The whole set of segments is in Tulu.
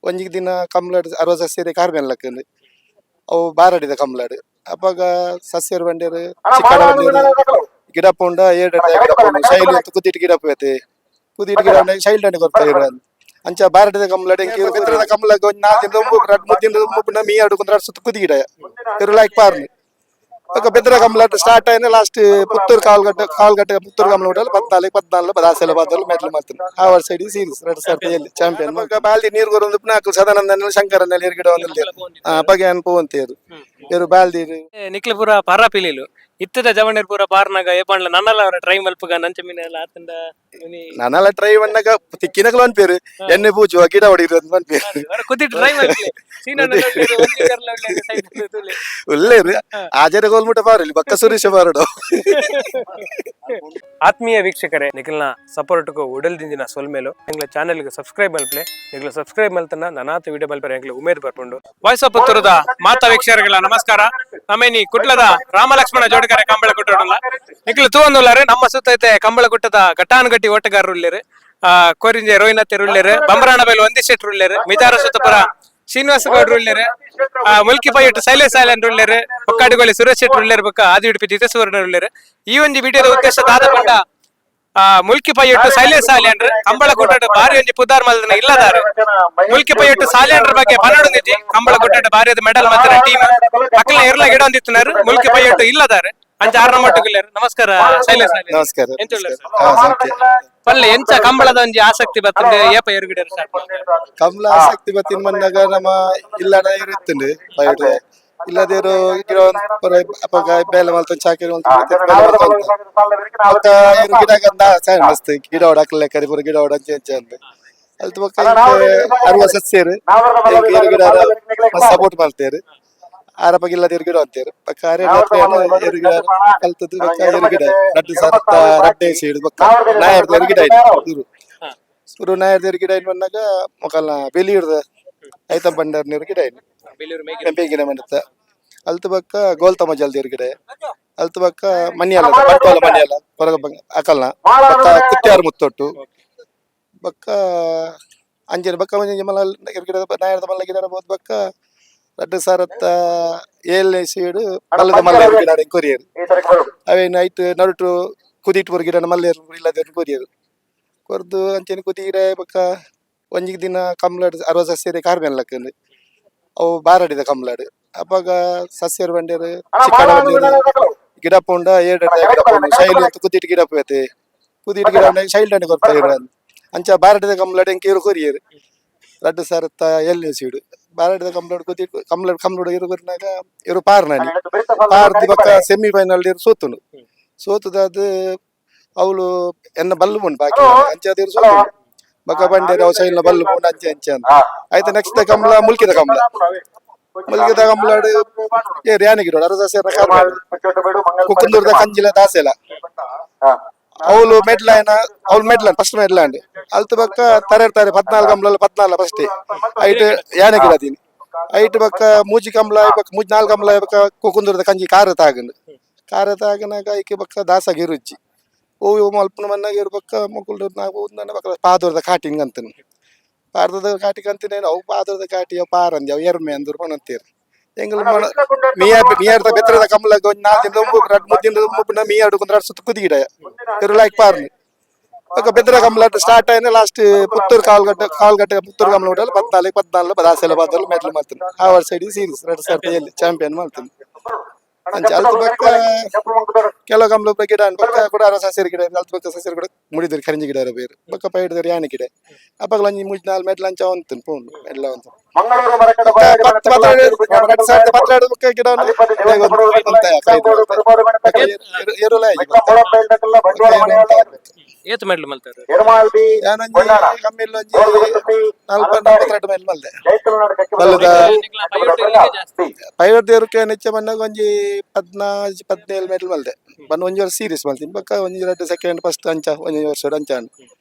ಒಂಜಿ ದಿನ ಕಮ್ಲಡ್ ಅರವ ಸಸ್ಯರೆ ಕಾರ್ಮೆನ್ ಲಕ್ಕಂದು ಅವು ಬಾರಡಿದ ಕಮ್ಲಡ್ ಅಪಗ ಸಸ್ಯರು ಬಂಡೇರು ಚಿಕ್ಕಡ ಬಂಡೇರು ಗಿಡ ಪೋಂಡ ಏಡ ಗಿಡ ಪೋಂಡು ಶೈಲಿ ಅಂತ ಕುದಿಟ್ಟು ಗಿಡ ಪೋಯ್ತೆ ಕುದಿಟ್ಟು ಗಿಡ ಶೈಲ್ ದಂಡೆ ಕೊರ್ತಾ ಇರ ಅಂಚ ಬಾರಡಿದ ಕಮ್ಲಡ್ ಎಂಕೆ ಕಮ್ಲಗ್ ಒಂಜಿ ನಾಲ್ ದಿನ ದುಂಬು ರಡ್ಡ್ ಮೂರು ದಿನ ದುಂಬು ಪುನ ಮೀ ಆಡುಕೊಂದ್ರ ಸುತ್ತ ಕುದಿ ಗಿಡ ಇರು ಲೈಕ್ ಪಾರ್ನಿ ఒక పెద్ద కమలాట స్టార్ట్ అయిన లాస్ట్ పుత్తూరు కాల్గట్ట కాల్గట్ట పుత్తూరు కమల ఉండాలి పద్నాలుగు పద్నాలుగు పదాసేల పద్నాలుగు మెట్లు మాత్రం hour side series రెండు సార్ ಚಾಂಪಿಯನ್ ಬಾಲ್ದಿ ನೀರು ಕೊರೊಂದು ನಾಲ್ಕು ಸದಾನಂದ ಶಂಕರನ ನೀರು ಗಿಡ ಒಂದು ಅಪ್ಪಗೆ ಅನ್ಪು ಅಂತೇರು ಇವರು ಬಾಲ್ದಿ ನಿಕ್ಲ ಪೂರ ಪರ ಪಿಲಿಲು ಇತ್ತದ ಜವಣೀರ್ ಪೂರ ಪಾರ್ನಾಗ ಏಪಂಡ್ಲ ನನ್ನಲ್ಲ ಅವರ ಟ್ರೈ ಮಲ್ಪುಗ ನಂಚ ಮೀನೆಲ್ಲ ಆತಂಡ ಇನಿ ನಾನೆಲ್ಲ ಟ್ರೈ பண்ணಾಗ ತಿಕ್ಕಿನಕಲು ಅನ್ಪೇರು ಎಣ್ಣೆ ಪೂಜು ಗಿಡ ಹೊಡಿರು ಅಂತ ಅನ್ಪೇರು ಕುದಿಟ್ ಟ್ರೈ ಮಲ್ಪಲೆ ಸೀನಣ್ಣ ಒಂಜಿ ಕರ್ಲ ಉಳ್ಳೆ ಸೈಡ್ ತೂಲೆ. ಉಲ್ಲೇರು ಆಜಾರ ಗೋಲ್ಮುಟ ಬಾರಲಿ ಬಕ್ಕ ಸುರೇಶ ಬಾರಡು. ಆತ್ಮೀಯ ವೀಕ್ಷಕರೇ, ನಿಖಲ್ನ ಸಪೋರ್ಟ್ಗೂ ಉಡಲ್ ದಿಂಜಿನ ಸೊಲ್ಮೇಲು ಎಂಗ್ಲ ಚಾನೆಲ್ಗೆ ಸಬ್ಸ್ಕ್ರೈಬ್ ಮಲ್ಪಲೆ. ನಿಗ್ಲ ಸಬ್ಸ್ಕ್ರೈಬ್ ಮಲ್ತನ ನನಾತ ವಿಡಿಯೋ ಮಲ್ಪರೆ ಎಂಗ್ಲ ಉಮೇದ್ ಬರ್ಪುಂಡು. ವಾಯ್ಸ್ ಆಫ್ ಪುತ್ತೂರದ ಮಾತಾ ವೀಕ್ಷಕರುಗಳ ನಮಸ್ಕಾರ. ನಮೇನಿ ಕುಟ್ಲದ ರಾಮಲಕ್ಷ್ಮಣ ಜೋಡಿಗಾರೆ ಕಂಬಳ ಕುಟ್ಟೋಡಲ್ಲ ನಿಖಲ್ ತೂವೊಂದುಲ್ಲಾರೆ. ನಮ್ಮ ಸುತ್ತೈತೆ ಕಂಬಳ ಕುಟ್ಟದ ಘಟ್ಟಾನುಗಟ್ಟಿ ಓಟಗಾರರು ಉಳ್ಳೇರು, ಕೋರಿಂಜೆ ರೋಹಿಣತೆರು ಉಳ್ಳೇರು, ಬಂಬರಾಣ ಬೈಲು ಒಂದಿ ಶೆಟ್ರು ಉಳ್ಳೇರು, ಮಿಜಾರ ಸುತ್ತಪುರ ಶ್ರೀನಿವಾಸ ಗೌಡ್ರು ಉಳ್ಳೇರು, ಮುಲ್ಕಿ ಪೈಯಟ್ಟು ಶೈಲೇಶ್ ಸಾಲನ್ ಉಳ್ಳೇರು, ಹೊಕ್ಕಾಡಿಗೋಳಿ ಸುರೇಶ್ ಶೆಟ್ರು ಉಳ್ಳೇರು, ಬೊಕ್ಕ ಆದಿ ಉಡುಪಿ ಜಿತೇಶ್ ಸುವರ್ಣ ಉಳ್ಳೇರು. ಈ ಒಂಜಿ ವಿಡಿಯೋದ ಉದ್ದೇಶ ದಾದ ಪಂಡ, ಮುಲ್ಕಿ ಪೈಯಟ್ಟು ಶೈಲೇಶ್ ಸಾಲ್ಯನ್ರು ಕಂಬಳ ಕೊಟ್ಟಾಟ ಬಾರಿ ಒಂಜಿ ಪುದಾರ್ ಮಲ್ದನ ಇಲ್ಲದಾರು. ಮುಲ್ಕಿ ಪೈಯಟ್ಟು ಸಾಲ್ಯನ್ರ ಬಗ್ಗೆ ಪನ್ನೊಂದಿಜ್ಜಿ. ಕಂಬಳ ಕೊಟ್ಟಾಟ ಬಾರಿ ಮೆಡಲ್ ಮಲ್ತಿನ ಟೀಮ್ ಅಕ್ಕಲ ಎರ್ಲ ಗಿಡ ಒಂದಿತ್ತಿನಾರು. ಮುಲ್ಕಿ ಪೈಯಟ್ಟು ಇಲ್ಲದಾರು ಅಂಚ ಆರ್ನ ಮಟ್ಟಕ್ಕೆ. ನಮಸ್ಕಾರ ಶೈಲೇಶ್ ಸಾಲ್ಯನ್. ನಮಸ್ಕಾರ. ಎಂತ ಉಳ್ಳೇರು ಸರ್? ಹಾ, ಸೌಖ್ಯ. ಪಲ್ಲೆ ಎಂಚ ಕಂಬಳದ ಒಂಜಿ ಆಸಕ್ತಿ ಬರ್ತದೆ, ಏಪ ಎರುಗಿಡರು ಸ್ಟಾರ್ಟ್? ಕಮಲ ಆಸಕ್ತಿ ಬತ್ತಿನ ಬಂದಾಗ ನಮ್ಮ ಇಲ್ಲಡ ಇರುತ್ತಂಡು ಬೈಡ್ ಇಲ್ಲದೇರು ಗಿಡ ಅಪ್ಪಗ ಬೇಲೆ ಮಲ್ತ ಚಾಕರಿ ಮಲ್ತ ಬೇಲೆ ಮಲ್ತ ಬೊಕ್ಕ ಇರು ಗಿಡ ಗಂಧ ಸಣ್ಣ ಮಸ್ತ್ ಗಿಡ ಹೊಡಕ್ಲೆ ಕರಿಪುರ ಗಿಡ ಹೊಡ ಅಂಚೆ ಅಂಚೆ ಅಂದ್ ಅಲ್ತ ಬೊಕ್ಕ ಅರುವ ಸಸ್ಯರು ಇರು ಗಿಡ ಸಪೋರ್ಟ್ ಮಾಡ್ತೇರು. ಆರಪಗ ಇಲ್ಲದೇರು ಗಿಡ ಅಂತೇರು. ಬೊಕ್ಕ ಅರೆ ಎರು ಗಿಡ ಕಲ್ತದ್ದು. ಬೊಕ್ಕ ಎರು ಗಿಡ ರಡ್ಡು ಸರ್ತ ರಡ್ಡೆ ಸೀಡು. ಬೊಕ್ಕ ನಾಯರ್ದ ಗಿಡ ಇರು ಸುರು ನಾಯರ್ದ ಗಿಡ ಇನ್ ಬಂದಾಗ ಮೊಕಲ್ನ ಬೆಲಿ ಹಿಡ್ದ ಐತಂ ಬಂಡಾರ್ ನೀರು ಗಿಡ ಇನ್ನು ಬೇಗಿನ ಮಂಡತ್ತ ಅಲ್ತ ಬಕ್ಕ ಗೋಲ್ತಮ್ಮ ಜಲ್ದಿರ್ ಗಿಡ ಅಲ್ತ ಬಕ್ಕ ಮನಿಯಲ್ಲ ಬಂಟ್ವಾಳ ಮನಿಯಲ್ಲ ಹೊರಗ ಅಕಲ್ನ ಬಕ್ಕ ಕುತ್ಯಾರು ಮುತ್ತೊಟ್ಟು ಬಕ್ಕ ಅಂಜನ ಬಕ್ಕ ಒಂಜಿ ಮಲ್ಲ ಗಿಡ ನಾಯರ್ದ ಮಲ್ಲ ಗಿಡ ಬೋದು. ಬಕ್ಕ ರಡ್ಡು ಸಾರತ್ತ ಏಳನೇ ಸೀಡು ಬಲ್ಲದ ಮಲ್ಲ ಗಿಡ ಕೊರಿಯರು. ಅವೇನು ಐಟ್ ನಡುಟು ಕುದಿಟ್ಟು ಬರ್ ಗಿಡ ಮಲ್ಲೇರು ಇಲ್ಲದೇರು ಕೊರಿಯರು ಕೊರ್ದು ಅಂಚೆನೆ ಕುದಿ ಗಿಡ. ಬಕ್ಕ ಒಂಜಿ ದಿನ ಕಮ್ಲಡ್ ಅರವ ಸಸ್ಯರೆ ಕಾರ್ಮೆನ್ ಲಕ್ಕಂದು ಅವು ಬಾರಡಿದ ಕಮ್ಲಡ್ ಅಪ್ಪಗ ಸಸ್ಯರು ಬಂಡೇರು ಚಿಕ್ಕಡ ಬಂಡೇರು ಗಿಡ ಪೋಂಡ ಏಡ ಗಿಡ ಪೋಂಡು ಶೈಲಿ ಅಂತ ಕುದಿಟ್ಟು ಗಿಡ ಪೋಯ್ತೆ ಕುದಿಟ್ಟು ಗಿಡ ಶೈಲ್ ದಂಡೆ ಕೊರ್ತಾ ಇರು ಅಂಚ ಬಾರಡಿದ ಕಮ್ಲಡ್ ಎಂಕೆ ಇರು ಕೊರಿಯರು ರಡ್ಡು ಸಾರತ್ತ ಎಲ್ಲಿ ಸೀಡು ಬಾರಡಿದ ಕಮ್ಲಡ್ ಕುದಿಟ್ಟು ಕಮ್ಲಡ್ ಕಮ್ಲಡ್ ಇರು ಕೊರಿನಾಗ ಇರು ಪಾರ್ನಾನಿ ಪಾರ್ದಿ. ಬಕ್ಕ ಸೆಮಿ ಫೈನಲ್ ಇರು ಸೋತುಂಡು. ಸೋತದಾದ ಅವಳು ಎನ್ನ ಬಲ್ಲು ಉಂಟು ಬಾಕಿ ಅಂಚೆ ಅದು ಇರು ಸೋತುಂಡು. ಬಕ್ಕ ಬಂಡೇರು ಅವು ಸೈಲ್ನ ಬಲ್ಲು ಉಂಡು ಅಂಚೆ ಅಂಚೆ ಅಂತ ಆಯ್ತು. ನೆಕ್ಸ್ಟ್ ಕಮಲ ಮುಲ್ಕಿದ ಕಮಲ ಮುಲ್ಕಿದ ಕಮಲಾಡು ಏ ರ್ಯಾನಿಗಿರೋ ಅರಸ ಸೇರ ಕುಕ್ಕಂದೂರದ ಕಂಜಿಲ ದಾಸೆಲ ಅವಳು ಮೆಡ್ಲ್ ಆಯ್ನ ಅವಳು medal first medal and ಅಲ್ತ ಬಕ್ಕ ತರೆ ತಾರೆ 14 ಕಂಬಳ 14 ಫಸ್ಟ್ ಐಟ್ ಯಾನೆ ಗಿಡ ದೀನಿ ಐಟ್ ಬಕ್ಕ ಮೂಜಿ ಕಂಬಳ ಬಕ್ಕ ಮೂಜಿ ನಾಲ್ಕು ಕಂಬಳ ಬಕ್ಕ ಕುಕ್ಕಂದೂರದ ಕಂಜಿ ಕಾರ ತಾಗಂಡು ಕಾರ ತಾಗನಾಗ ಐಕೆ ಬಕ್ಕ ದಾಸ ಗಿರುಜ್ಜಿ ಓ ಮಲ್ಪನ ಮನ್ನಾಗ ಇರು ಬಕ್ಕ ಮೊಕುಲ್ ನಾವು ನನ್ನ ಬಕ್ಕ ಪಾದೂರದ ಕಾಟಿಂಗ್ ಅಂತಾನೆ ಪಾದದ ಕಾಟಿಗೆ ಅಂತೀನಿ. ಅವು ಪಾದರದ ಕಾಟಿ ಅವು ಪಾರಂದಿ ಅವು ಎರ್ಮೆ ಅಂದ್ರು ಪಣಂತೀರು. ಎಂಗಲ್ ಮೀಯ ಮೀಯರ್ದ ಬೆತ್ತರದ ಕಮಲಗ್ ಒಂಜಿ ನಾಲ್ ದಿನ ದುಂಬು ರಡ್ಡ್ ಮೂರು ದಿನ ದುಂಬು ಪುನ ಮೀ ಆಡುಕೊಂದ್ರ ಸುತ್ತ ಕುದಿ ಗಿಡ ಇರು ಲೈಕ್ ಪಾರ್ನಿ. ಬೊಕ್ಕ ಬೆದ್ರ ಕಮಲ ಸ್ಟಾರ್ಟ್ అయిన లాಸ್ಟ್ ಪುತ್ತೂರು ಕಾಲ್ಗಟ್ಟ ಕಾಲ್ಗಟ್ಟ ಪುತ್ತೂರು ಕಮಲ ఉండాలి 14 14 పదాసేల పద్నాలుగు మెడల్ మల్తుంది hour side series రెండు సార్ ಚಾಂಪಿಯನ್ ಮಲ್తుంది ಅಂಚೆ ಅಲ್ತ ಬಕ್ಕ ಕೆಲವು ಕಂಬ್ಲ ಗಿಡ ಬಕ್ಕ ಕೂಡ ಅರ ಸಸಿರು ಗಿಡ ಅಲ್ತ ಬಕ್ಕ ಸಸಿರು ಕೂಡ ಮುಡಿದ್ರು ಕರಿಂಜಿ ಗಿಡ ಬೇರು ಬಕ್ಕ ಪೈಡಿದ್ರು ಯಾನೆ ಗಿಡ ಅಪ್ಪಗಲ ಒಂಜಿ ಮೂಜಿ ನಾಲ್ ಮೆಡ್ಲ್ ಅಂಚ ಅಂತು ಪೋಂಡು ಮೆಡ್ಲ ಅಂತ ಪತ್ತು 2012 ಬಕ್ಕ ಗಿಡ ಎರುಲ. ಏತ್ ಮೆಡ್ಲ್ ಮಲ್ತಾರೆ? ಯಾನೊಂಜಿ ಕಮ್ಮಿ ಇಲ್ಲ ಒಂಜಿ 42 ಮೆಡ್ಲ್ ಮಲ್ದೆ ಬಲ್ಲದ. ಪೈವರ್ ದೇವ್ರಕ್ಕೆ ನೆಚ್ಚ ಬಂದಾಗ ಒಂಜಿ 14 17 ಮೆಡಲ್ ಮಲ್ದೆ ಬಂದು ಒಂಜಿ ವರ್ಷ ಸೀರೀಸ್ ಮಲ್ತೀನಿ. ಬೊಕ್ಕ ಒಂಜಿ ರಡ್ಡ್ ಸೆಕೆಂಡ್ ಫಸ್ಟ್ ಅಂಚ ಒಂಜಿ ವರ್ಷ ಅಂಚ ಅಂಡ್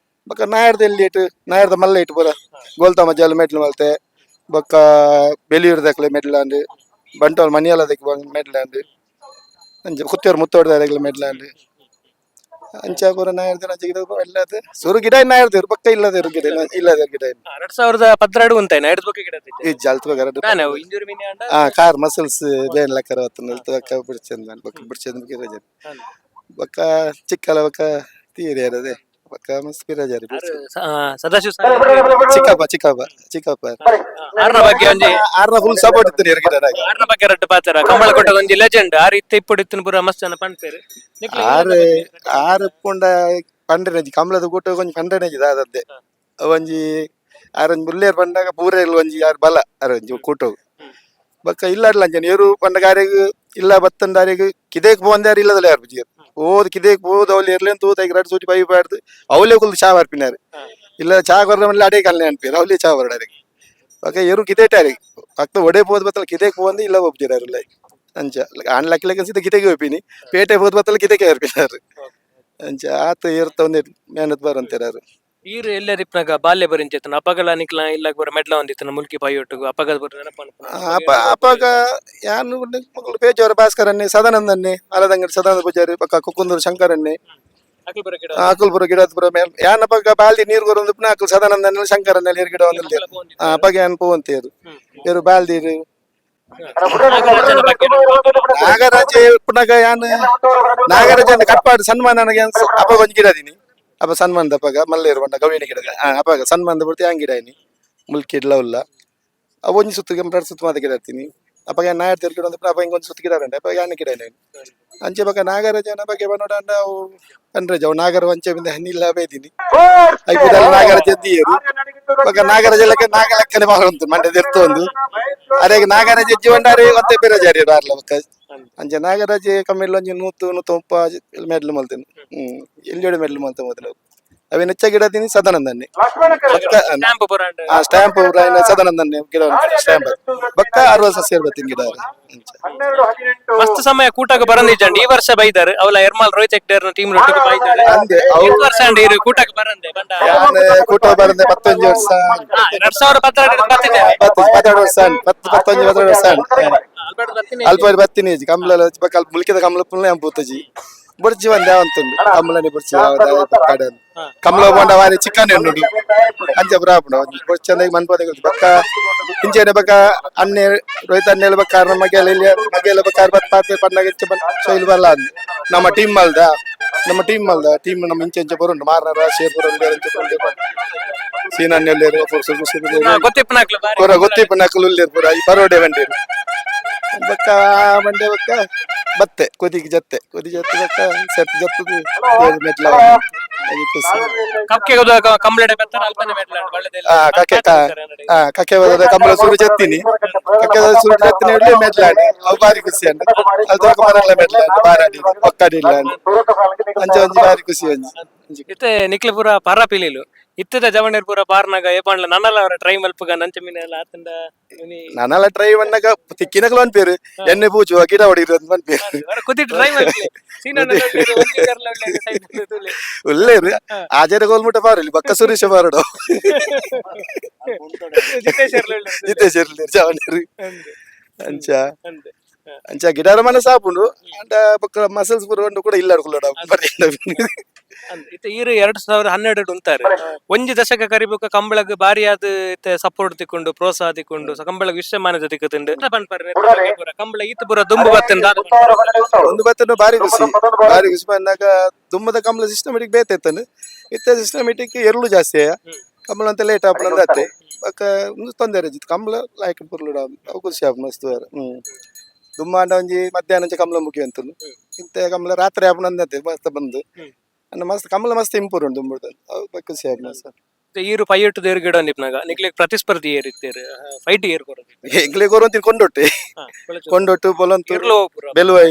ಬೊಕ್ಕ ನಾಯರ್ದ ಎಲ್ಲಿ ಇಟ್ಟು ನಾಯರ್ದ ಮಲ್ಲ ಇಟ್ಟು ಪೂರ ಗೋಲ್ತಮ್ಮ ಜಲ್ ಮೆಡ್ಲ್ ಮಲ್ತೆ. ಬೊಕ್ಕ ಬೆಲಿಯೂರ್ದಕ್ಲೆ ಮೆಡ್ಲ್ ಅಂಡ್ ಬಂಟ್ವಾಳ ಮನಿಯಾಲದಕ್ಕೆ ಮೆಡ್ಲ್ ಅಂಡ್ ಅಂಚ ಕುತ್ತಿಯವ್ರು ಮುತ್ತೋಡ್ದಕ್ಲೆ ಮೆಡ್ಲ್ ಅಂಡ್ ಅಂಚ ಪೂರ ನಾಯರ್ದೇರು ಅಂಚ ಗಿಡ ಎಲ್ಲದು ಸುರು ಗಿಡ ನಾಯರ್ದೇರು ಪಕ್ಕ ಇಲ್ಲದೇರು ಗಿಡ ಇಲ್ಲದೇರು ಗಿಡ. 2012 ಉಂತಾಯ್ನ ಎಡ್ದು ಬೊಕ್ಕ ಗಿಡ. ಈ ಜಲ್ತ್ ಬಗ್ಗ. ದಾನೆ ಅವು ಇಂಜುರಿ ಮೀನಿ ಅಂಡ? ಆ ಕಾರ್ ಮಸಲ್ಸ್ ಬೇನ್ ಲಕ್ಕರ ಹೊತ್ತು ಬಕ್ಕ ಬಿಡ್ಚಂದ ಬಕ್ಕ ಬಿಡ್ಚಂದ ಬಿರಜಾರಿ ಬಕ್ಕ ಚಿಕ್ಕಲ ಬಕ್ಕ ತೀರಿ ಅದೇ ಬಕ್ಕ ಮಸ್ತ್ ಬಿರಜಾರಿ. ಸದಾಶಿವ. ಚಿಕ್ಕಪ್ಪ ಚಿಕ್ಕಪ್ಪ ಚಿಕ್ಕಪ್ಪ. ಆರ್ನ ಬಗ್ಗೆ ಒಂಜಿ ಆರ್ನ ಫುಲ್ ಸಪೋರ್ಟ್ ಇತ್ತು ನೀರು ಗಿಡ. ಆರ್ನ ಬಗ್ಗೆ ರಡ್ಡು ಪಾತ್ರ. ಕಂಬಳ ಕೊಟ್ಟ ಒಂಜಿ ಲೆಜೆಂಡ್ ಆರ್. ಇತ್ತೆ ಇಪ್ಪಡು ಇತ್ತಿನ ಪೂರ ಮಸ್ತ್ ಜನ ಪನ್ಪೇರು. ಆರು ಆರು ಪುಂಡ ಪಂಡ್ರೆನಜಿ ಕಮಲದ ಕೂಟ ಒಂಜಿ ಪಂಡ್ರೆನಜಿ ದಾದದ್ದೆ ಒಂಜಿ ಆರೊಂಜಿ ಮುಲ್ಲೇರ್ ಪಂಡಾಗ ಪೂರೇಲ್ ಒಂಜಿ ಆರು ಬಲ ಆರು ಒಂಜಿ ಕೂಟವು ಬಕ್ಕ ಇಲ್ಲ ಅಂಚನೆ ಏರು ಪಂಡಗ ಆರೆಗ್ ಇಲ್ಲ ಬತ್ತಂದಾರೆಗ್ ಕಿದೇಕ್ ಪೋಂದಾರು ಇಲ್ಲದಲ್ಲ ಯಾರು ಬುಜಿಯರ್ ಓದ್ ಕಿದೇಕ್ ಪೋದು ಅವಳು ಎರ್ಲೇನ್ ತೂತ ರಡ್ ಸೂಟಿ ಪೈ ಬಾಡ್ದು ಅವಲೇ ಕುಲ್ದು ಚಾ ಬರ್ಪಿನಾರು ಇಲ್ಲ ಚಾ ಕೊರ್ರ ಮಲ್ಲ ಅಡೇ ಕಲ್ನೆ ಅನ್ಪಿರು ಅವಲೇ ಚಾ ಬರಡಾರೆ. ಬಕ್ಕ ಏರು ಕಿದೇಟಾರಿ ಪಕ್ಕ ಒಡೆ ಪೋದ್ ಬತ್ತಲ ಕಿದೇಕ್ ಪೋಂದು ಇಲ್ಲ ಒಬ್ಜಿರಾರು ಅಂಚ ಆಣ್ ಲಕ್ಕ ಲಕ್ಕ ಸೀದಾ ಕಿತೆಗೆ ಹೋಪಿನಿ ಪೇಟೆ ಪೋದ್ ಬತ್ತಲ ಕಿತೆಗೆ ಏರ್ಪಿನಾರು ಅಂಚ ಆತ ಏರ್ತ ಒಂದೇ ಮೇಹನತ್ ಬರಂತಿರಾರು. ಈರ್ ಎಲ್ಲರ ಇಪ್ಪನಾಗ ಬಾಲ್ಯ ಬರಿಂಚೇತನ ಅಪಗಲ ನಿಕ್ಲ ಇಲ್ಲ ಬರ ಮೆಡ್ಲ ಒಂದಿತ್ತನ ಮುಲ್ಕಿ ಪಾಯೊಟ್ಟುಗು ಅಪಗದ ಬರ ನೆನಪು. ಅಪ ಅಪಾಗ ಯಾನು ಮಕ್ಕಳು ಪೇಜಾವರ ಭಾಸ್ಕರನ್ನೇ ಸದಾನಂದನ್ನೇ ಅಲದಂಗಡಿ ಸದಾನಂದ ಪೂಜಾರಿ ಪಕ್ಕ ಕುಕ್ಕುಂದೂರು ಶಂಕರನ್ನೇ. ಅಕಲ್ ಬರ ಗಿಡ. ಅಕುಲ್ಪುರ ಗಿಡ ಪುರ ಮೇಲ್ ಯಾನ್ ಅಪಗ ಬಾಲ್ದಿ ನೀರು ಕೊರೊಂದು ಅಕುಲ್ ಸದಾನಂದನ್ನ ಶಂಕರನ್ನೆಲ್ಲ ನೀರು ಗಿಡ ಒಂದು ಅಪಗ ಯಾನ್ ಪೂವಂತೇರು ಏರು ಬಾಲ್ದೀರು. ನಾಗರಾಜನ ಬಗ್ಗೆ. ನಾಗರಾಜ ಪುನಗ ಯಾನ್ ನಾಗರಾಜ ಕಟ್ಪಾಡು ಸನ್ಮಾನ ಅಪಗ ಒಂಜಿ ಗಿಡ ದೀನಿ ಅಪ ಸನ್ಮಾನದ ಅಪಗ ಮಲ್ಲೇರು ಬಣ್ಣ ಗವಿನ ಗಿಡ ಅಪಗ ಸನ್ಮಾನದ ಬಿಡ್ತಿ ಹಂಗ್ ಗಿಡ ಇನಿ ಮುಲ್ಕಿ ಇಡ್ಲ ಉಲ್ಲ ಅವ ಒಂಜಿ ಸುತ್ತು ಎರಡು ಸುತ್ತು ಮಾತ ಗಿಡ ಇರ್ತೀನಿ. ಅಪಗ ನಾಯರ್ ಗಿಡ ಒಂದು ಅಪ ಹಿಂಗೊಂದು ಸುತ್ತು ಗಿಡ ಉಂಟು ಅಪಗ ಯಾನ ಗಿಡ ಇನಿ ಅಂಚೆ ಬಕ ನಾಗರಾಜನ ಬಗ್ಗೆ ಬನ್ನೋಡ ಅವು ಪನ್ರೇಜ್ ಅವು ನಾಗರ ವಂಚೆ ಬಿಂದ ಹನ್ನಿಲ್ಲ ಬೇದಿನಿ ಐಪುದಲ್ಲ ನಾಗರಾಜ ದಿಯರು ಬಕ ನಾಗರಾಜ ಲೆಕ್ಕ ನಾಗ ಲೆಕ್ಕನೆ ಬಾರುಂತು ಮಂಡೆ ದಿರ್ತು ಒಂದು ಅರೆ ನಾಗರಾಜ ಜೀವಂಡಾರೆ ಒತ್ತೆ ಬೇರೆ ಬಾರ್ಲ ಬಕ್ಕ ಅಂಚೆ ನಾಗರಾಜ ಕಮ್ಮಿಲ್ಲ ಒಂಜಿ ನೂತು ನೂತ ಮುಪ್ಪ ಮೆಡ್ಲು ಮಲ್ತೇನೆ ಎಲ್ಲಿ ಮೆಡ್ಲು ಮಲ್ತ ಮೊದಲು ಅವೆ ನೆಚ್ಚ ಗಿಡ ತಿನಿ ಸದಾನಂದನ್ನೇ ಬಕ್ಕ ಸ್ಟಾಂಪ್ ಬರಾಂಡ್. ಆ ಸ್ಟ್ಯಾಂಪ್ ಸದಾನಂದನ್ನೇ ಗಿಡ ಸ್ಟ್ಯಾಂಪ್ ಬಕ್ಕ 60 ಸಸ್ಯ ಬತ್ತೀನಿ ಗಿಡ ಅಂಚೆ. ಮಸ್ತ್ ಸಮಯ ಕೂಟಕ್ಕೆ ಬರಂದಿಜ್ಜಂಡ್ ಈ ವರ್ಷ ಬೈದಾರೆ ಅವಲ ಎರ್ಮಾಲ್ ರೋಹಿತ್ ಹೆಗ್ಡೇರ್ ಟೀಮ್ ಒಟ್ಟಿಗೆ ಬೈದಾರೆ. ಅಂದೆ ಅವು ಏತ್ ವರ್ಷ ಅಂಡ್ ಇರು ಕೂಟಕ್ಕೆ ಬರಂದೆ ಬಂಡ? ಯಾನ್ ಕೂಟ ಬರಂದೆ 15 ವರ್ಷ. 2012 ಬರ್ತಿದ್ದೆ. 10 12 ವರ್ಷ ಆಂಡ್. 10 11 12 ವರ್ಷ ಆಂಡ್. ಆಲ್ಬರ್ಟ್ ಬರ್ತೀನಿ. ಅಲ್ಪ ಬತ್ತೀನಿ ಕಮಲ ಬಕ್ಕ ಅಲ್ಪ ಮುಲ್ಕಿದ ಕಮಲ ಪುಲ್ಲೆ ಪೂತಜಿ ಬುರ್ಜಿ ಒಂದೇ ಅಂತುಂಡು ಕಮಲನೆ ಬುರ್ಜಿ ಕಡೆ ಕಮಲ ಬೋಂಡ ವಾರಿ ಚಿಕನ್ ಉಂಡು ಅಂಚ ಬ್ರಾಪುಂಡು ಬುರ್ಚಿ ಅಂದಾಗ ಮನ್ಪದ ಬಕ್ಕ ಇಂಚೆನೆ ಬಕ್ಕ ಅನ್ನೆ ರೋಹಿತ್ ಅನ್ನೆಲ್ಲ ಬಕ್ಕ ನಮ್ಮ ಮಗೆಲ್ಲ ಇಲ್ಲಿ ಮಗೆಲ್ಲ ಬಕ್ಕ ಬತ್ ಪಾತೆ ಪನ್ನಾಗ ಇಂಚ ಬನ್ ಸೊಯ್ಲು ಬರಲ್ಲ ಅಂದ್ ನಮ್ಮ ಟೀಮ್ ಮಲ್ದ ನಮ್ಮ ಟೀಮ್ ಮಲ್ದ ಟೀಮ್ ನಮ್ಮ ಇಂಚೆ ಇಂಚೆ ಬರುಂಡು ಮಾರ್ನಾರ ಶೇರ್ ಬರುಂಡು ಬೇರೆ ಇಂಚೆ ಬರುಂಡು ಸೀನನ್ನೆಲ್ಲೇರು ಗೊತ್ತಿಪ್ಪನಾಕ್ಲು ಬಾರಿ. ಪೂರ ಗೊತ್ತಿಪ್ಪ ನಕಲು ಉಲ್ಲೇರು ಪೂರ ಈ ಪರೋಡೆ ಬಂಡೇರು ಬಕ್ಕ ಮಂಡೆ ಬಕ್ಕ ಬತ್ತೆ ಕೊದಿಗೆ ಜತ್ತೆ ಕೊದಿ ಜತ್ತೆ ಬಕ್ಕ ಸೆಟ್ ಜತ್ತದು ಮೆಟ್ಲ ಖುಷಿ. ಕಕ್ಕೆ ಕಂಪ್ಲೇಂಟ್ ಬರ್ತಾರೆ ಅಲ್ಪನೆ ಮೆಟ್ಲಾಂಡ್ ಒಳ್ಳೆದಿಲ್ಲ. ಆ ಕಕ್ಕೆ ಆ ಕಕ್ಕೆ ಬದದ ಕಂಬಳ ಸುರು ಜತ್ತೀನಿ ಕಕ್ಕೆ ಸುರು ಜತ್ತಿನಿ ಇಡ್ಲಿ ಮೆಟ್ಲಾಡಿ ಅವು ಬಾರಿ ಖುಷಿ ಅಂಡ ಅದು ತೋಕ ಮರಲ್ಲ ಮೆಟ್ಲಾಂಡ್ ಬಾರಾಡಿ ಪಕ್ಕಡಿ ಇಲ್ಲ ಅಂಚ ಒಂಜಿ ಬಾರಿ ಖುಷಿ ಒಂಜಿ ಇತ್ತೆ ನಿಕ್ಲೆ ಪೂರ ಪರ ಪಿಲಿಲು ಇತ್ತದ ಜವಣೀರ್ ಪೂರ ಪಾರ್ನಾಗ ಏಪಾಂಡ್ಲ ನನ್ನಲ್ಲ ಅವರ ಟ್ರೈ ಮಲ್ಪುಗ ನಂಚ ಮೀನೆಲ್ಲ ಆತಂಡ ಇನಿ. ನಾನೆಲ್ಲ ಟ್ರೈ பண்ணಾಗ ತಿಕ್ಕಿನಕಲು ಅನ್ಪೇರು ಎಣ್ಣೆ ಪೂಜುವ ಗಿಡ ಹೊಡಿರು ಅಂತ ಅನ್ಪೇರು. ಕುದಿ ಟ್ರೈ ಮಲ್ಪಲೆ ಸೀನಣ್ಣ ಒಂಜಿ ಕರ್ಲ ಉಳ್ಳೆ ಸೈಡ್ ತೂಲೆ. ಉಲ್ಲೇರು ಆಜಾರ ಗೋಲ್ಮುಟ ಬಾರಲಿ ಬಕ್ಕ ಸುರೇಶ ಬಾರಡು. ಜಿತೇಶ್ ಎರ್ಲ ಉಳ್ಳೆ. ಜಿತೇಶ್ ಇರ್ಲಿ ಜವನರು ಅಂಚ. ಅಂದೆ. ಅಂಚ ಗಿಡಾರ ಮನೆ ಸಾಪುಂಡು ಅಂಡ ಬೊಕ್ಕ ಮಸಲ್ಸ್ ಪೂರ ಉಂಡು ಕೂಡ ಇಲ್ಲ ಅಡ್ಕೊಳ್ಳೋಡ. ಅಂದ್ ಇತ್ತೆ ಈರು 2012 ಉಂತಾರೆ ಒಂಜಿ ದಶಕ ಕರಿಬೇಕ ಕಂಬಳಗ್ ಬಾರಿ ಆದ್ ಇತ್ತೆ ಸಪೋರ್ಟ್ ತಿಕ್ಕೊಂಡು ಪ್ರೋತ್ಸಾಹ ತಿಕ್ಕೊಂಡು ಕಂಬಳಗ್ ವಿಶ್ವ ಮಾನ್ಯತೆ ತಿಕ್ಕುತ್ತುಂಡು ಪನ್ಪರ್ ಪೂರ ಕಂಬಳ ಈತ್ ಪೂರ ದುಂಬು ಬತ್ತುಂಡು ದಾದ ಪನ್ಪರ್? ಒಂದು ಬತ್ತನು ಬಾರಿ ಖುಷಿ ಬಾರಿ ಖುಷಿ ಬಂದಾಗ ದುಮ್ಮದ ಕಮಲ ಸಿಸ್ಟಮೆಟಿಕ್ ಬೇತೆತ್ತನು ಇತ್ತೆ ಸಿಸ್ಟಮೆಟಿಕ್ ಎರುಳು ಜಾಸ್ತಿ ಕಮಲ ಅಂತ ಲೇಟ್ ಆಪುನ ಅತ್ತೆ ಬೊಕ್ಕ ಒಂದು ತೊಂದರೆ ಇಜ್ಜಿ ಕಮಲ ಲಾಯ್ಕ್ ಪುರ್ಲುಡ ಅವು ಖುಷಿ ಆಪುನ ಮಸ್ತ್ ದುಮ್ಮ ಅಂಡ ಒಂಜಿ ಮಧ್ಯಾಹ್ನ ಒಂಜಿ ಕಮಲ ಮುಗಿ ಅಂತನು ಇತ್ತೆ ಕಮಲ ರಾತ್ರಿ ಆಪುನ ಅಂದತ್ತೆ ಮಸ್ತ್ ಬಂದು ಅಂಡ ಮಸ್ತ್ ಕಮಲ ಮಸ್ತ್ ಇಂಪೂರ್ ಉಂಡು ದುಂಬುಡ್ದು ಅವು ಬೊಕ್ಕ ಖುಷಿ ಆಪುನ ಸರ್. ಇತ್ತೆ ಈರು ಪೈಯೊಟ್ಟು ದೇರು ಗಿಡ ನಿಪ್ನಾಗ ನಿಕ್ಲೆಗ್ ಪ್ರತಿಸ್ಪರ್ಧಿ ಏರ್ ಇತ್ತೇರು ಫೈಟ್ ಏರ್ ಕೊರದು? ಎಂಕ್ಲೆ ಕೊರೊಂತಿನ ಕೊಂಡೊಟ್ಟೆ ಕೊಂಡೊಟ್ಟು ಬೊಲಂತು. ಇರ್ಲೋ ಪೂರ. ಬೆಲುವೈ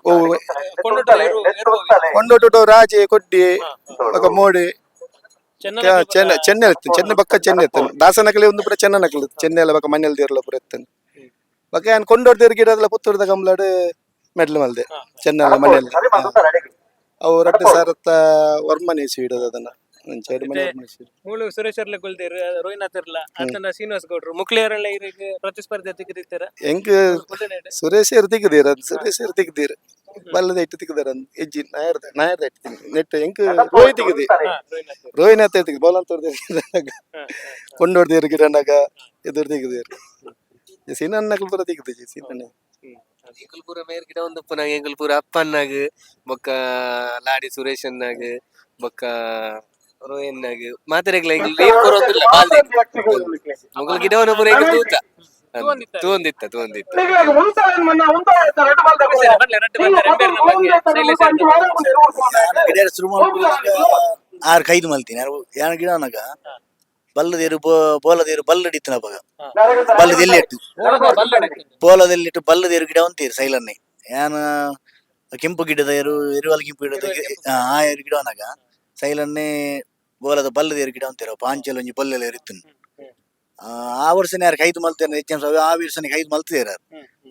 ಓ. ಕೊಂಡೊಟ್ಟು ಏರು ಏರು. ಕೊಂಡೊಟ್ಟು ರಾಜೆ ಕೊಡ್ಡಿ ಬೊಕ್ಕ ಮೋಡಿ. ಚೆನ್ನ. ಚೆನ್ನ ಚೆನ್ನೆ ಇತ್ತು ಚೆನ್ನೆ ಬಕ್ಕ ಚೆನ್ನೆ ಇತ್ತು ದಾಸನಕಲಿ ಒಂದು ಪೂರ ಚೆನ್ನ ನಕಲು ಚೆನ್ನೆ ಎಲ್ಲ ಬಕ್ಕ ಮನೇಲಿ ದೇರ್ಲ ಪೂರ ಇತ್ತನು ಬಕ್ಕ ಏನ್ ಕೊಂಡೊಡ್ದೇರ್ ಗಿಡದಲ್ಲ ಪುತ್ತೂರ್ದ ಕಮ್ಲಾಡು ಮೆಡ್ಲು ಮಲ್ದೆ ಚೆನ್ನೆಲ್ಲ ಮನೆಯಲ್ಲಿ ಅವು ರಡ್ಡು ಸಾರತ್ತ ವರ್ಮನೆ ಇಡೋದು ಅದನ್ನ ಒಂದ್ ಸೈಡ್ ಮನೆ ವರ್ಮನೆ ಸೀಡು. ಮೂಲು ಸುರೇಶ್ ಅರ್ಲೆ ಕೊಲ್ದೇರು ರೋಹಿನಾಥ್ ಇರ್ಲ ಆತನ ಶ್ರೀನಿವಾಸ್ ಗೌಡ್ರು ಮುಕ್ಳಿಯರೆಲ್ಲ ಇರಿಗೆ ಪ್ರತಿಸ್ಪರ್ಧಿ ತಿಕ್ಕಿರ್ತೀರ? ಎಂಕ್ ಸುರೇಶ್ ತಿಕ್ಕಿದೀರ ಸುರೇಶ್ ತಿಕ್ಕಿದೀರ್. ಬಲ್ಲದ ಇಟ್ಟು ತಿಕ್ಕದಾರ ಎಜ್ಜಿ ನಾಯರ್ದ ನಾಯರ್ದ ಇಟ್ಟು ತಿಂಗ್ ನೆಟ್ ಎಂಕ್ ರೋಯ್ ತಿಕ್ಕದಿ ರೋಹಿನ ತಿಕ್ಕಿ ಬೋಲಂತ ಕೊಂಡೋಡ್ದೇರು ಗಿಡನಾಗ ಎದುರು ತಿಕ್ಕದೇರು ಸೀನನ್ನ ಪೂರ ತಿಕ್ಕದಿ ಸೀನನ್ನ. ಎಂಕುಲು ಪೂರ ಮೇರ್ ಗಿಡ ಒಂದು ಉಪ್ಪುನಾಗ ಎಂಕುಲು ಪೂರ ಅಪ್ಪನ್ನಾಗ ಬೊಕ್ಕ ಲಾಡಿ ಸುರೇಶ್ ಅನ್ನಾಗ ಬೊಕ್ಕ ರೋಯನ್ನಾಗ ಮಾತೆರೆಗ್ಲ ಎಂಕುಲು ನೀರ್ ಕೊರೊಂದಿಲ್ಲ ಬಾಲ್ದಿ ಮೊಗಲ್ ಗಿಡವನ್ನು ಪೂರ ಎಂಕುಲು ತೂತ ತೂಂದಿತ್ತ ತೂಂದಿತ್ತ. ಗಿಡ ಶುರು ಮಲ್ಪುನಗ ಆರು ಕೈದು ಮಲ್ತೀನಿ ಯಾರು ಯಾನ ಗಿಡನಗ ಬಲ್ಲದೇರು ಬೋಲದೇರು ಬಲ್ಲಡಿತ್ತಿನ ಅಪಗ ಬಲ್ಲದ ಎಲ್ಲಿ ಇಟ್ಟು ಬೋಲದೆಲ್ಲಿಟ್ಟು ಬಲ್ಲದೇರು ಗಿಡ ಅಂತೀರಿ ಸೈಲನ್ನೇ ಯಾನ ಕೆಂಪು ಗಿಡದ ಎರು ಎರುವಲ್ ಕೆಂಪು ಗಿಡದ ಆ ಎರು ಗಿಡವನಾಗ ಸೈಲನ್ನೇ ಬೋಲದ ಬಲ್ಲದೇರು ಗಿಡ ಅಂತೀರ ಪಾಂಚಲ್ ಒಂಜಿ ಬಲ್ಲೆಲ್ಲ ಇರುತ್ತನ್. ಆ ವರ್ಷನೇ ಯಾರು ಕೈದು ಮಲ್ತೇನೆ ಹೆಚ್ಚಿನ ಆ ವರ್ಷನೇ ಕೈದು ಮಲ್ತಿದ್ದೀರ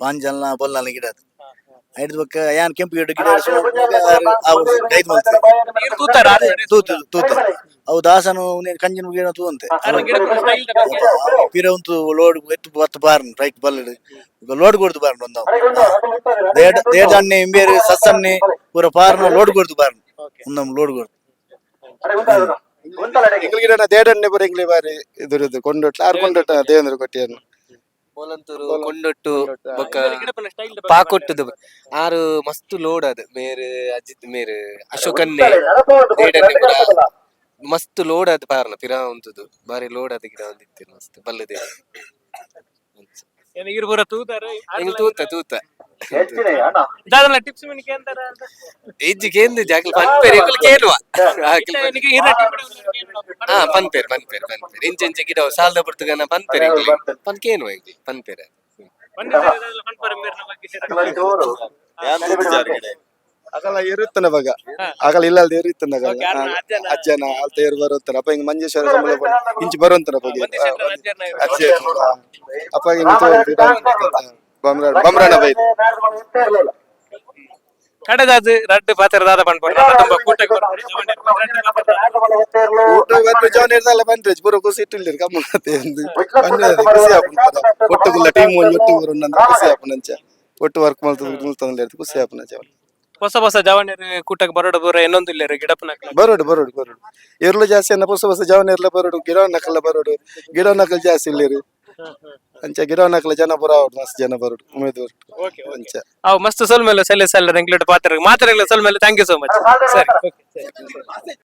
ಪಾಂಚಲ್ನ ಬೊಲ್ಲನ ಗಿಡ ಅದು ಐದು ಬೊಕ್ಕ ಯಾನ್ ಕೆಂಪು ಗಿಡ ಗಿಡ ಶುರು ಮಲ್ಪುನಗ ಆ ವರ್ಷ ಕೈದು ಮಲ್ತೇನೆ. ತೂತು ತೂತ ಅವು ದಾಸನು ಕಂಜಿನ ಗಿಡ ತೂವಂತೆ ಪಿರ ಉಂತು ಲೋಡ್ ಎತ್ತು ಬತ್ತು ಬಾರ್ನ್ ರೈಟ್ ಬಲ್ಲಡ್ ಲೋಡ್ ಕೊಡ್ದು ಬಾರ್ನ್ ಒಂದು ದೇಡಣ್ಣೆ ಇಂಬೇರು ಸಸ್ಸನ್ನೆ ಪೂರ ಪಾರ್ನ ಲೋಡ್ ಕೊಡ್ದು ಬಾರ್ನ್ ಒಂದೊಂದು ಲೋಡ್ ಕೊಡ್ದು. ಎಂಗ್ಲ ಗಿಡನ ದೇಡನ್ನೆ ಪೂರ ಎಂಗ್ಲಿ ಬಾರಿ ಎದುರಿದ್ದು ಕೊಂಡೊಟ್ಲ ಆರು ಕೊಂಡೊಟ್ಟ ದೇವೇಂದ್ರ ಕೊಟ್ಟಿಯನ್ನು. ಬೋಲಂತೂರು ಕೊಂಡೊಟ್ಟು ಬೊಕ್ಕ ಪಾಕೊಟ್ಟುದು ಆರು ಮಸ್ತ್ ಲೋಡ್ ಅದು ಮೇರ್ ಅಜಿತ್ ಮೇರ್ ಅಶೋಕನ್ನೇ ದೇಡನ್ನೇ ಪೂರ ಮಸ್ತ್ ಲೋಡ್ ಅದು ಪಾರ್ನ ಪಿರಾ ಉಂತುದು ಬಾರಿ ಲೋಡ್ ಅದು ಗಿಡ ಒಂದಿತ್ತು ಮಸ್ತ್ ಬಲ್ಲದೆ. ಇರು ಪೂರ ತೂತಾರ? ಎಂಕ್ ತೂತ ತೂತ. ಟಿಪ್ಸ್ ಮಿನಿ ಕೇಂದ್ರ. ಇಜ್ಜಿ ಕೇಂದ್ರ ಜಾಗಲ್ ಪನ್ಪೇರ್ ಎಂಕುಲು ಕೇಳುವ. ಹಾ ಪನ್ಪೇರ್ ಪನ್ಪೇರ್ ಪನ್ಪೇರ್ ಇಂಚ ಇಂಚ ಗಿಡ ಸಾಲದ ಪುರ್ತುಗನ ಪನ್ಪೇರ್ ಎಂಕುಲು ಪನ್ ಕೇನುವ ಎಂಕುಲು ಪನ್ಪೇರ್. ಅಗಲ ಇರುತ್ತನ ಬಗ ಅಗಲ ಇಲ್ಲ ಅಲ್ದ ಇರುತ್ತನ ಅಜ್ಜನ ಅಲ್ತ ಏರು ಬರುತ್ತಾನ ಅಪ್ಪ ಹಿಂಗ ಮಂಜೇಶ್ವರ ಸಂಬಳ ಇಂಚಿ ಬರುವಂತನ ಬಗ್ಗೆ ಅಜ್ಜ ಅಪ್ಪ ಹಿಂಗ ಬಮ್ರಾಣ ಬಮ್ರಾಣ ಬೈ. ಕಡೆದಾದ್ ರಡ್ಡ್ ಪಾತ್ರ ಪನ್ಪುಂಡು ತುಂಬಾ ಕೂಟಕ್ಕೆ ಊಟ ಇವತ್ತು ಜವನ ಇರ್ದಲ್ಲ ಬಂದ್ರೆ ಪೂರ ಖುಷಿ ಇಟ್ಟಿಲ್ಲ ಕಮ್ಮತ್ತೆ ಖುಷಿ ಆಪುಂಡು ಒಟ್ಟುಗುಲ್ಲ ಟೀಮ್ ಒಂಜಿ ಒಟ್ಟು ಬರುಂಡು ಖುಷಿ ಆಪುಂಡು ಅಂಚ ಒಟ್ಟು ವರ್ಕ್ ಮಲ್ತದ ಮಲ್ತಂದು ಖುಷಿ ಆಪುಂಡು ಅಂಚ. ಹೊಸ ಹೊಸ ಜವನಿಯರು ಕೂಟಕ್ಕೆ ಬರೋಡು ಬರೋ ಇನ್ನೊಂದು ಇಲ್ಲ ಗಿಡಪ್ಪನ. ಬರೋಡು ಬರೋಡು ಬರೋಡು ಎರ್ಲು ಜಾಸ್ತಿ ಅನ್ನ ಹೊಸ ಹೊಸ ಜವನ ಎರ್ಲ ಬರೋಡು ಗಿಡ ನಕಲ ಬರೋಡು ಗಿಡ ನಕಲ್ ಜಾಸ್ತಿ ಇಲ್ಲಿರು ಅಂಚ ಗಿಡ ನಕಲ ಜನ ಬರೋ ಮಸ್ತ್ ಜನ ಬರೋಡು ಉಮೇದ್ ಬರೋಡು ಅಂಚ. ಅವು ಮಸ್ತ್ ಸೊಲ್ ಮೇಲೆ ಸೆಲ್ಲೆ ಸೆಲ್ಲ ಎಂಕ್ಲೆಟ್ ಪಾತ್ರ ಮಾತ್ರ ಸೊಲ್ ಮೇಲೆ thank you so much ಸರಿ.